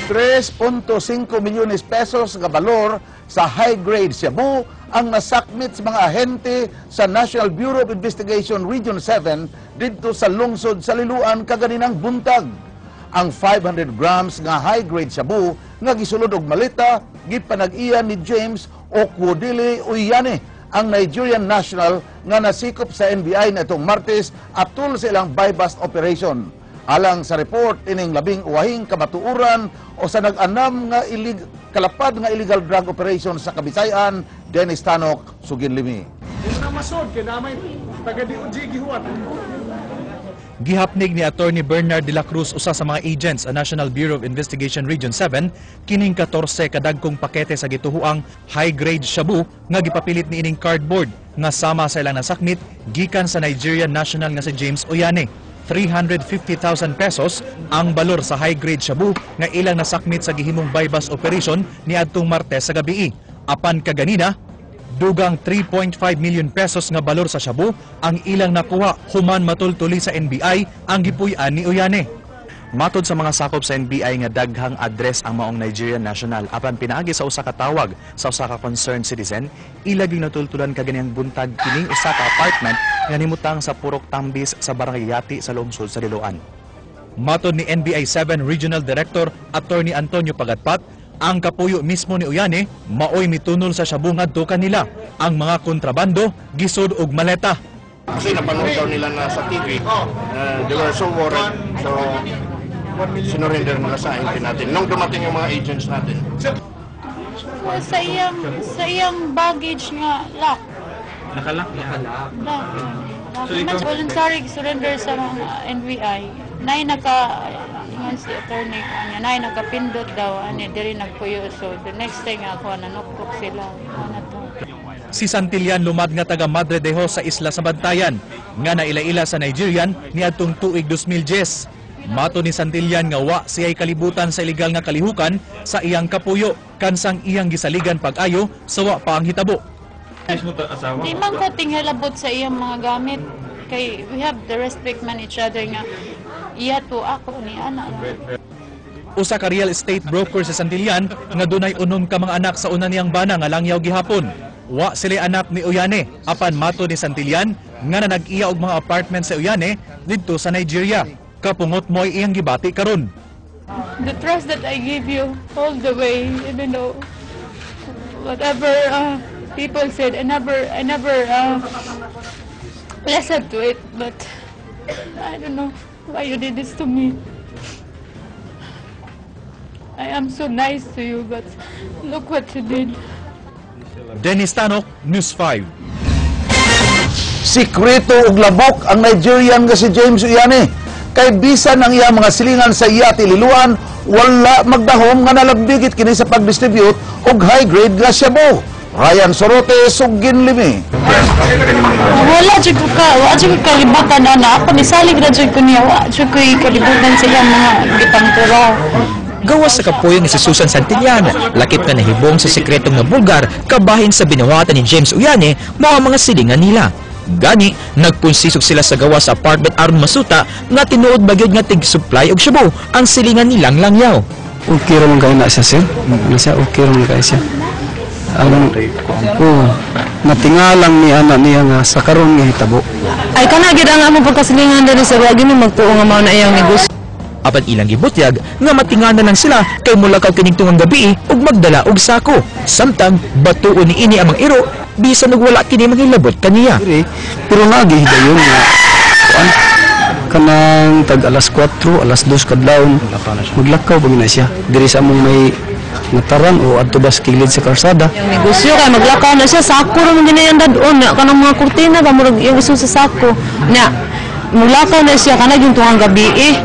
3.5 milyones pesos nga balor sa high-grade shabu ang nasakmit sa mga ahente sa National Bureau of Investigation Region 7 didto sa lungsod sa Liloan kaganinang buntag. Ang 500 grams nga high-grade shabu nga gisulod og maleta gipanag-iya ni James Okwudili Uyane, ang Nigerian national nga nasikop sa NBI na itong Martes atol sa ilang buy-bust operation. Alang sa report, ining labing uwahing kamatuoran o sa nag-anam nga kalapad nga illegal drug operation sa Kabisayan. Dennis Tanok, Suginlimi. Masod kay namay taga DOJ gihuwat. Gihapnig ni Attorney Bernard de la Cruz, usa sa mga agents sa National Bureau of Investigation Region 7, kining 14 kadagkong pakete sa gituhuang high-grade shabu nga gipapilit ni ining cardboard nga sama sa ilang nasakmit gikan sa Nigerian national nga si James Oyane. 350,000 pesos ang balor sa high-grade shabu nga ilang nasakmit sa gihimong buy-bust operation ni adtong Martes sa gabii. Apan kaganina, dugang 3.5 million pesos nga balor sa shabu ang ilang nakuha human matultuli sa NBI ang gipuy-an ni Uyane. Matod sa mga sakop sa NBI nga daghang address ang maong Nigerian national, apan pinaagi sa usa ka tawag sa usa ka concerned citizen, ila gyud natultulan kaganihang buntag kining usa ka apartment nga nimutang sa Purok Tambis sa Barangay Yati sa lungsod sa Liloan. Matod ni NBI 7 Regional Director Attorney Antonio Pagatpat, ang kapuyo mismo ni Uyane maoy mitunol sa shabu ngadto kanila. Ang mga kontrabando gisud og maleta. Kasi napanood daw nila na sa TV, they were so worried. So, sinurrender nila sa ahente natin. Nung dumating yung mga agents natin, Sa iyang baggage nga lock. Nakalock niya. Lock. So, man voluntary surrender sa mga NBI. Nay naka ingon si attorney kanya, nay nakapindot daw ani diri nagpuyo, so the next thing ako nanukok sila ano to. Si Santillan Lumad nga taga Madre de Dios sa isla sa Bantayan nga naila-ila sa Nigerian niadtong tuig 2010. Matod ni Santillan nga wa siya'y kalibutan sa ilegal nga kalihukan sa iyang kapuyo kansang iyang gisaligan pag-ayo sa wa pa ang hitabo. Mismo ta asawa. Di man ko tinghilabot sa iyang mga gamit kay we have the respect man each other nga iya to, ako ni ana. Usa ka real estate broker sa Santillan nga dunay 6 ka mga anak sa una niyang bana nga langyaw gihapon. Wa sila anak ni Uyane, apan matod ni Santillan nga nanag-iya og mga apartment sa Uyane didto sa Nigeria. Kapungot mo'y iyang gibati karon. The trust that I give you all the way, even though whatever people said, I never listened to it, but I don't know why you did this to me. I am so nice to you, but look what you did. Dennis Tanok, News 5. Sikreto og labok ang Nigerian nga si James Uyane. Kay bisan ang iyang mga silingan sa Yati, Liloan, wala magdahom nga nalagbigit kini sa pagdistribute og high-grade nga shabu. Ryan Sorote, Suginlimi. Wala jud ko kalibutan ana. Ako nisalig ra jud ko niya, wa jud ko kalibutan sa iyang mga gipangtrabaho. Gawas sa kapuyo ni si Susan Santillan, lakip nga nahibong sa sekretong nabulgar kabahin sa binuhatan ni James Uyane mao ang mga silingan nila. Gani, nagpunsisog sila sa gawas sa apartment aron masuta nga tinuod ba gyud nga tig-supply og shabu ang silingan nilang langyaw. Okay ra man kayo na siya, sir. Na siya, okay ra man kayo siya. Ang, oh, natingalang ni anak niya nga sa karon nga hitabo. Ay, kana gid ang among pagkasilingan diri sa wagi mi magtuo nga mao na iyang negosyo. Apan ilang gibutyag nga matingana lang sila kay mulakaw kining tungang gabi ug magdala og sako. Samtang batuon ni ini ang mga iro bisan og wala kini manghilabot kaniya. Dire, pero nagi hidayon nga kuan kanang tag alas 4, alas 2 kadlawon maglakaw pa na siya diri sa among may nataran o adto ba sa kilid sa karsada. Iyang negosyo kay maglakaw na siya, sako ra man gini ang dad-on na kanang mga kurtina ba, murag iyang gusto sa sako. Na maglakaw na siya kana yung tungang gabi eh.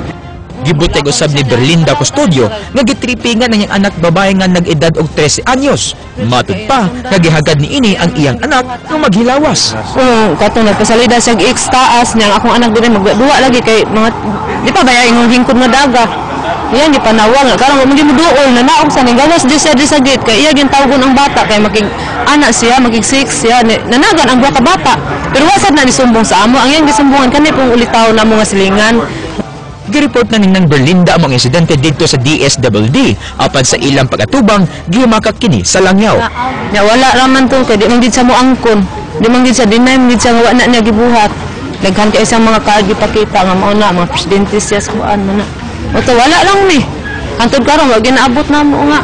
Gibutyag usab ni Berlinda Custodio nga gitripingan ang iyang anak babae nga nag-edad og 13 anyos. Matud pa nga gihagad niini ang iyang anak nga maghilawas. Kung katong nagpasalida siya ex taas niya, ang akong anak diri magduwa lagi kay mga di pa ba ingong hingkod nga daga. Iyan gipanawag nga karon mo muduol na naog sa ning gawas di siya di sa gate kay iya gintawgon ang bata kay makig anak siya, makig 6 siya nanagan ang duha ka bata. Pero wa sad na nisumbong sa amo, ang iyang gisumbungan kani pong ulitaw na mo nga silingan. Gireport na ning Berlinda ang mga insidente didto sa DSWD apan sa ilang pag-atubang gihumakak kini sa langyaw. Ya wala raman to kay di man gid sa mo angkon. Di man gid sa deny man gid sa nga wa na niya gibuhat. Daghan kay isang mga card gipakita nga mao na mga presidente siya sa kuan man na. Oto wala lang ni. Hantod karon wa ginaabot na mo nga.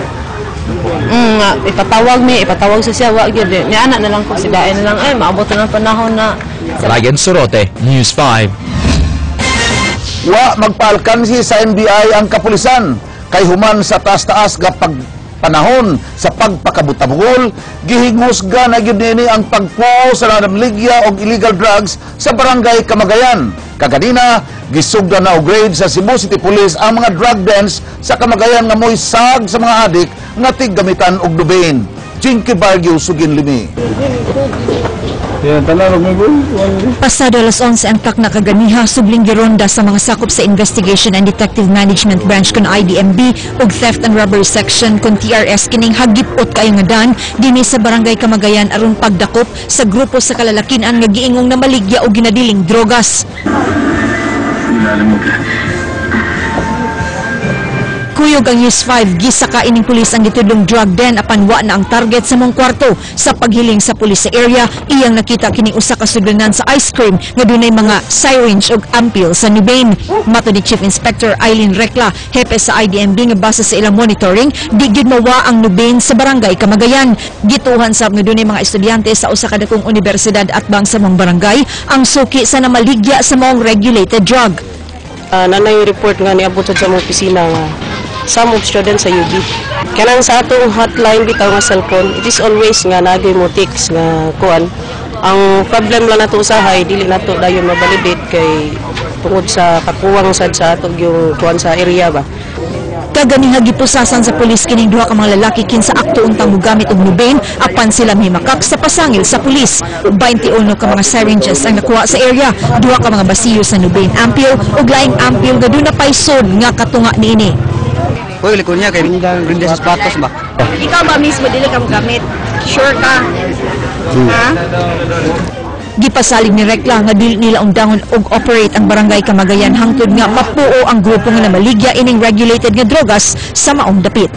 Nga ipatawag mi, ipatawag sa siya wa gyud. Ni ana na lang ko si dain na lang ay maabot na ang panahon na. Ryan Sorote, News 5. Wa magpaalkansi sa NBI ang kapulisan kay human sa taas-taas nga panahon sa pagpakabutabugol, gihingusga na gyud niini ang pagpuo sa namaligya og illegal drugs sa Barangay Kamagayan. Kaganina, gisugdan na og raid sa Cebu City Police ang mga drug dens sa Kamagayan nga mo'y sag sa mga adik nga tiggamitan og Nubain. Jinky Barrio, sugin limi. Pasado alas 11 ang takna kaganiha, subling gironda sa mga sakop sa Investigation and Detective Management Branch kon IDMB ug Theft and Robbery Section kon TRS kining hagipot kayo nga dan dinhi sa Barangay Kamagayan aron pagdakop sa grupo sa kalalakinan nga giingong namaligya og ginadiling drogas. Kuyog ang News 5, gisaka ining pulis ang gitudlong drug den apan wa na ang target sa mong kwarto. Sa paghiling sa pulis sa area, iyang nakita kining usa ka sudlanan sa ice cream nga dunay mga syringe ug ampil sa Nubain. Matod ni Chief Inspector Eileen Recla, hepe sa IDMB, nga base sa ilang monitoring, di gyud mawa ang Nubain sa Barangay Kamagayan. Gituhan sab nga dunay mga estudyante sa usa ka dakong unibersidad atbang sa mong barangay ang suki sa namaligya sa maong regulated drug. Nanay report nga niabot sa among opisina nga some of students sa UB. Kanang sa atong hotline bitaw nga cellphone, it is always nga nagay mo text nga kuan. Ang problem lang nato usahay dili nato dayon mabalidate kay tungod sa kakuwang sad sa ato yung kuan sa area ba. Kaganiha gipusasan sa pulis kining duha ka mga lalaki kinsa akto untang mogamit og Nubain apan sila mihimakak sa pasangil sa pulis. 21 ka mga syringes ang nakuha sa area, duha ka mga basiyo sa Nubain ampule ug laing ampule nga duna pay sod nga katunga niini. Uy, likod niya kay rinda sa sapatos ba? Ikaw ba mismo dili ka mogamit? Sure ka? Ha? Gipasalig ni Rekla nga dili nila undangon og operate ang Barangay Kamagayan hangtod nga mapuo ang grupo nga namaligya ining regulated nga drogas sa maong dapit.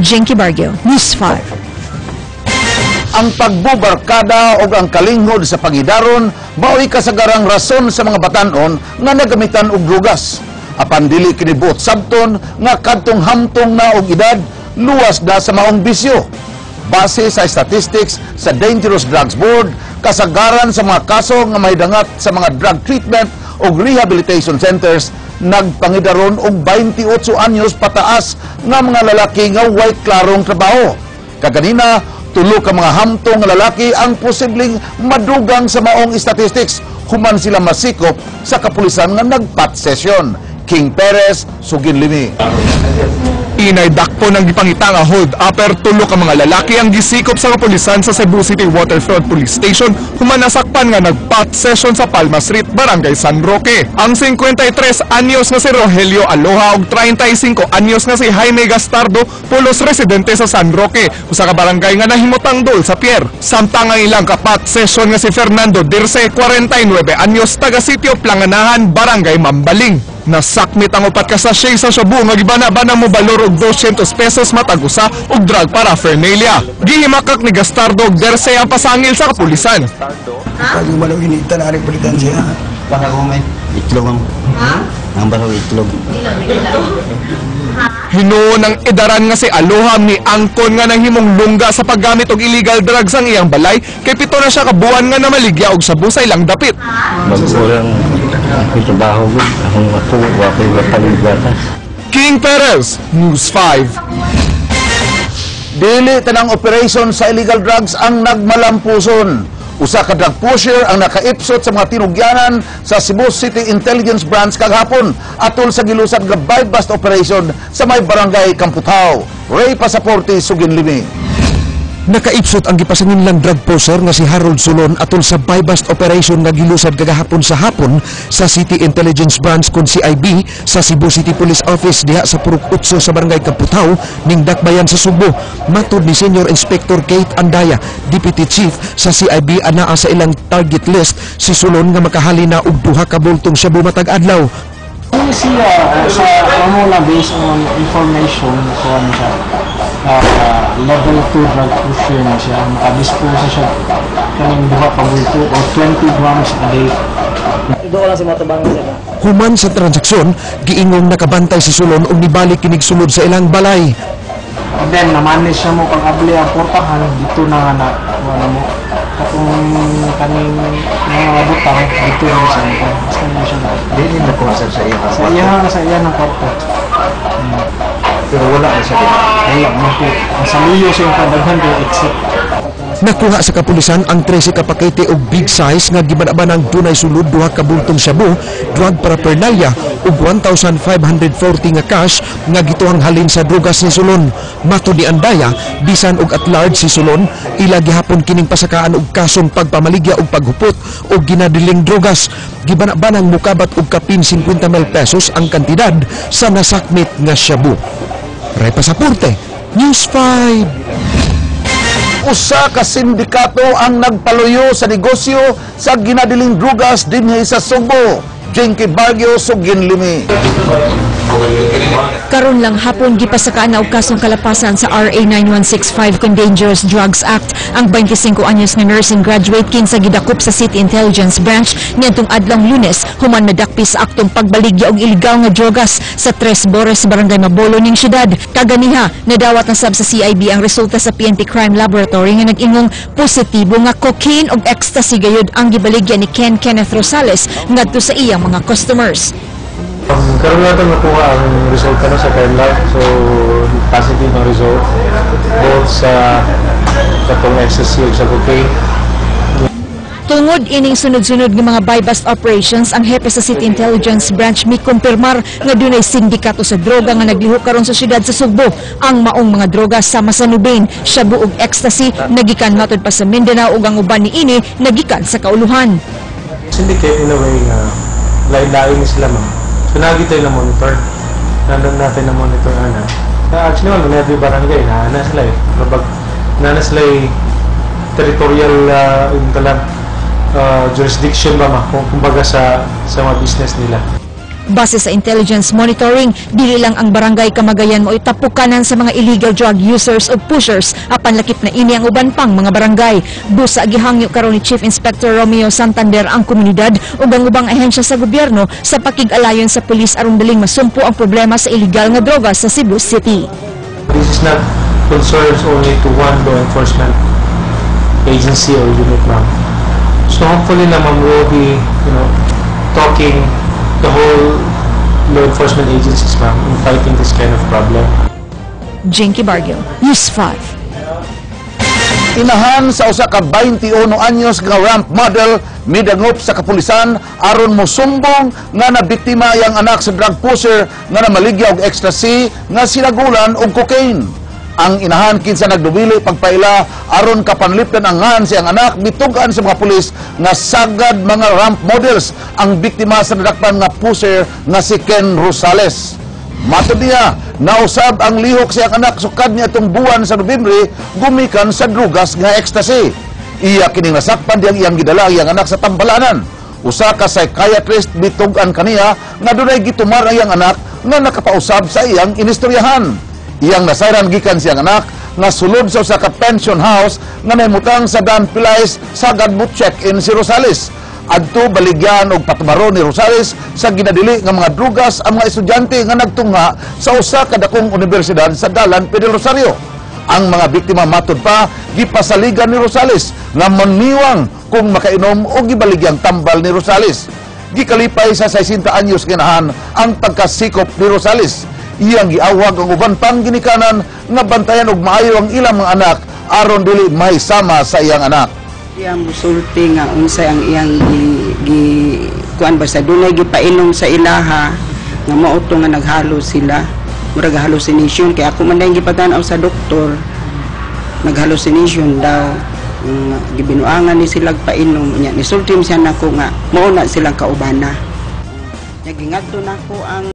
Jinky Barrio, News 5. Ang pagbubarkada o ang kalinghod sa pangidaron mao'y kasagarang rason sa mga batanon nga nagamitan og drugas. Apan dili kini buot sabton nga kadtong hamtong na og edad luwas na sa maong bisyo. Base sa statistics sa Dangerous Drugs Board, kasagaran sa mga kaso nga may dangat sa mga drug treatment o rehabilitation centers nagpangidaron og 28 anyos pataas nga mga lalaki nga way klarong trabaho. Kaganina, tulo ka mga hamtong nga lalaki ang posibleng madugang sa maong statistics human sila masikop sa kapulisan nga nagpat session. King Perez, sugin limi. Inay dakpo ng gipangita nga hold upper, tulo ka mga lalaki ang gisikop sa kapulisan sa Cebu City Waterfront Police Station human nasakpan nga nagpat session sa Palma Street, Barangay San Roque. Ang 53 anyos nga si Rogelio Aloha ug 35 anyos nga si Jaime Gastardo, pulos residente sa San Roque, usa ka barangay nga nahimutang dol sa pier. Samtang ang ilang kapat session nga si Fernando Dirce, 49 anyos, taga sitio Planganahan, Barangay Mambaling. Nasakmit ang upat ka sachet sa shabu nga gibana-bana mo balor og 200 pesos matag usa og drug paraphernalia. Gihimakak ni Gastardo og Derse ang pasangil sa kapulisan. Pag wala hinita na rin palitan siya. Baka ko may itlog ang. Ang baka itlog. Hinuon ang edaran nga si Aloha ni angkon nga nahimong lungga sa paggamit og illegal drugs ang iyang balay kay 7 na siya ka buwan nga namaligya og shabu sa ilang dapit. Magulang ako trabaho ko, akong ako, ako'y mapaligbatas. King Perez, News 5. Dili tanang operation sa illegal drugs ang nagmalampuson. Usa ka drug pusher ang nakaipsot sa mga tinugyanan sa Cebu City Intelligence Branch kagahapon atol sa gilusad nga buy-bust operation sa may Barangay Kamputhaw. Ray Pasaporte, sugin limi. Nakaipsot ang gipasanginlang drug pusher nga si Harold Solon atol sa buy-bust operation nga gilusad kagahapon sa hapon sa City Intelligence Branch kon CIB sa Cebu City Police Office diha sa Purok 8 sa Barangay Kamputhaw ning Dakbayan sa Sugbo. Matod ni Senior Inspector Kate Andaya, Deputy Chief sa CIB, anaa sa ilang target list si Solon nga makahali na og 2 ka bultong shabu matag adlaw. Kani siya sa ano na based on information ko ano siya, level 2 drug pusher na siya, maka-dispose na siya kaning duha ka bulto o 20 grams a day. Human sa transaksyon, giingong nakabantay si Sulon ug nibalik kinig sulod sa ilang balay. And then na-manage siya mo pag abli ang portahan dito na nga na wala mo katong kaning mga butang dito na sa iya. Basta na siya na. Dili nakuha sir sa iya Sa iya ng kwarto. Pero wala na siya din. Wala man po. Sa luyo siya yung kadaghan kay exit. Nakuha sa kapulisan ang 13 ka pakete og big size nga gibanabanang dunay sulod duha ka bultong shabu, drug paraphernalia ug 1,540 nga cash nga gituhang halin sa drugas ni Sulon. Matod ni Andaya, bisan og at large si Sulon, ila gihapon kining pasakaan og kasong pagpamaligya ug paghupot og ginadiling drugas. Gibanabanang mukabat og kapin 50 mil pesos ang kantidad sa nasakmit nga shabu. Ray Pasaporte, News 5. Usa ka sindikato ang nagpaluyo sa negosyo sa ginadiling drugas dinhi sa Sugbo. Jinky Baguio, Suginlimi. Karon lang hapon gipasakaan na og kasong kalapasan sa RA 9165 kon Dangerous Drugs Act ang 25 anyos nga nursing graduate kinsa gidakop sa City Intelligence Branch niadtong adlong Lunes human nadakpi sa aktong pagbaligya og iligal nga drogas sa Tres Bores, Barangay Mabolo ning syudad. Kaganiha nadawat na sab sa CIB ang resulta sa PNP Crime Laboratory nga nag-ingong positibo nga cocaine ug ecstasy gayud ang gibaligya ni Ken Kenneth Rosales ngadto sa iyang mga customers. Karon natin nakuha ang resulta na sa crime lab. So, positive ang result. Both sa katong ecstasy ug sa cocaine. Tungod ining sunod-sunod nga mga buy-bust operations, ang hepe sa City Intelligence Branch mikumpirmar nga dunay sindikato sa droga nga naglihok karon sa syudad sa Sugbo. Ang maong mga droga sama sa Nubain, shabu ug ecstasy nagikan matod pa sa Mindanao ug ang uban niini nagikan sa kauluhan. Syndicate in a way nga lain-lain ni sila, ma'am. So, lagi tayo na monitor. Nandun natin na monitor ana. Actually, man, every barangay, naana sila eh. Mabag, naana sila eh, territorial yung talang jurisdiction ba ma, kung kumbaga sa mga business nila. Base sa intelligence monitoring, dili lang ang barangay Kamagayan mo'y tapukanan sa mga illegal drug users o pushers, apan lakip na ini ang uban pang mga barangay. Busa gihangyo karon ni Chief Inspector Romeo Santander ang komunidad ug ang ubang ahensya sa gobyerno sa pakig-alayon sa pulis aron daling masumpo ang problema sa illegal nga droga sa Cebu City. This is not concerns only to one law enforcement agency or unit, ma'am. So hopefully na, ma'am, we'll be talking the whole law enforcement agencies, ma'am, in fighting this kind of problem. Jinky Bargil, News 5. Inahan sa usa ka 21 anyos nga ramp model midangop sa kapulisan aron mosumbong nga nabiktima iyang anak sa drug pusher nga namaligya og ecstasy nga sinagulan og cocaine. Ang inahan kinsa nagduwili pagpaila aron kapanlipdan ang ngan siyang anak mitug-an sa mga pulis nga sagad mga ramp models ang biktima sa nadakpan nga pusher nga si Ken Rosales. Matod niya, nausab ang lihok siyang anak sukad niya itong buwan sa Nobyembre gumikan sa drugas nga ecstasy. Iya kining nasakpan diyang iyang gidala ang iyang anak sa tambalanan. Usa ka psychiatrist mitug-an kaniya nga dunay gitumar ang iyang anak nga nakapausab sa iyang inistoryahan. Iyang nasayran gikan siyang anak nga sulod sa usa ka pension house nga nahimutang sa Dan Pelaez sagad mo check-in si Rosales. Adto baligyan og patumaro ni Rosales sa ginadili nga mga drugas ang mga estudyante nga nagtungha sa usa ka dakong unibersidad sa Dalan Pedro Rosario. Ang mga biktima matud pa gipasaligan ni Rosales nga maniwang kung makainom o gibaligyang tambal ni Rosales. Gikalipay sa 60 anyos ganahan ang pagkasikop ni Rosales. Iyang giawag ang uban pang ginikanan nga bantayan og maayo ang ilang mga anak aron dili mahisama sa iyang anak. Iyang musulti nga unsay ang iyang gi kuan basta dunay gipainom sa ilaha nga mao to nga naghalo sila, murag hallucination, kay ako man dayong gipatan-aw sa doktor, naghallucination daw. Gibinuangan ni sila painom nya, nisulti siya nako nga mao na silang kaubana nya, gingadto nako ang